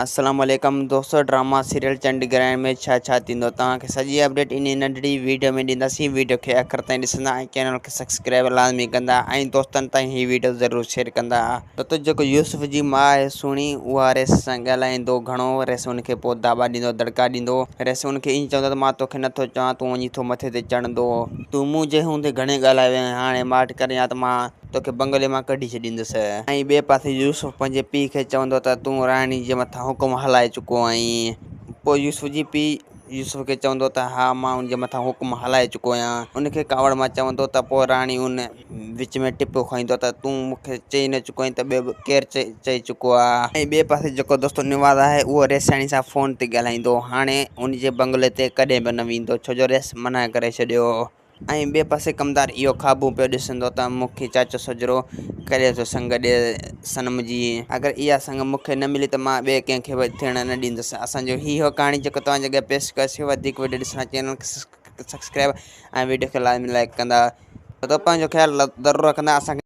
السلام عليڪم دوستو ڊراما سيريل چنڊ گرهڻ ۾ ڇا ڇا ٿيندو توهان کي سڄي اپڊيٽ انهي ننڍڙي ويڊيو ۾ ڏينداسين ويڊيو کي آخر تائين ڏسندا ۽ چينل کي سبسڪرائب لازمي ڪندا ۽ دوستن تائين هي ويڊيو ضرور شيئر ڪندا. دوستو جيڪو يوسف جي ماء آهي سهڻي اها ريس سان ڳالهائيندو گهڻو ريس ان کي پوء داٻا ڏيندو دڙڪا ڏيندو ريس ان کي ائين چوندو ته مان توکي نٿو چوان تون وڃي ٿو مٿي تي چڙهندو تون منهنجي هوندي گهڻي ڳالهائي وئين هاڻي ماٺ ڪر يا ته مان توکي بنگلي مان ڪڍي ڇڏيندس. ۽ ٻئي پاسي يوسف پنهنجي پيء کي چوندو ته تون راڻي جي مٿان حڪم هلائي چڪو آهين. پوء يوسف جي پيء يوسف کي چوندو ته ها مان ان جي مٿان حڪم هلائي چڪو آهيان. ان کي ڪاوڙ مان چوندو ته پوء راڻي ان وچ ۾ ٽپو کائيندو ته تون مون کي چئي نه چڪو آهين ته ٻيو ڪير چئي چڪو آهي. ۽ ٻئي پاسي جيڪو دوستو نواز آهي اهو ريسياڻي سان فون تي ڳالهائيندو هاڻي ان جي بنگلي تي ڪڏهن به نه ويندو ڇو جو ريس منع ڪري ڇڏيو. ۽ ٻئي پاسي ڪمدار اهو خوابون پيو ڏسندو ته مون کي چاچو سجرو ڪڏهن ٿو سڱ ڏي صنم جي. اگر اها سڱ مون کي نه ملي ته مان ٻئي ڪنهن کي به ٿيڻ نه ڏيندس. اسان جو هي هو ڪهاڻي جيڪو توهان جي اڳيان پيش ڪيوسين. وڌيڪ وڊيو ڏسڻ لاء چينل کي سبسڪرائب ۽ وڊيو کي لازمي لائيڪ ڪندا. ته پنهنجو خيال ضرور رکندا. اسان کي.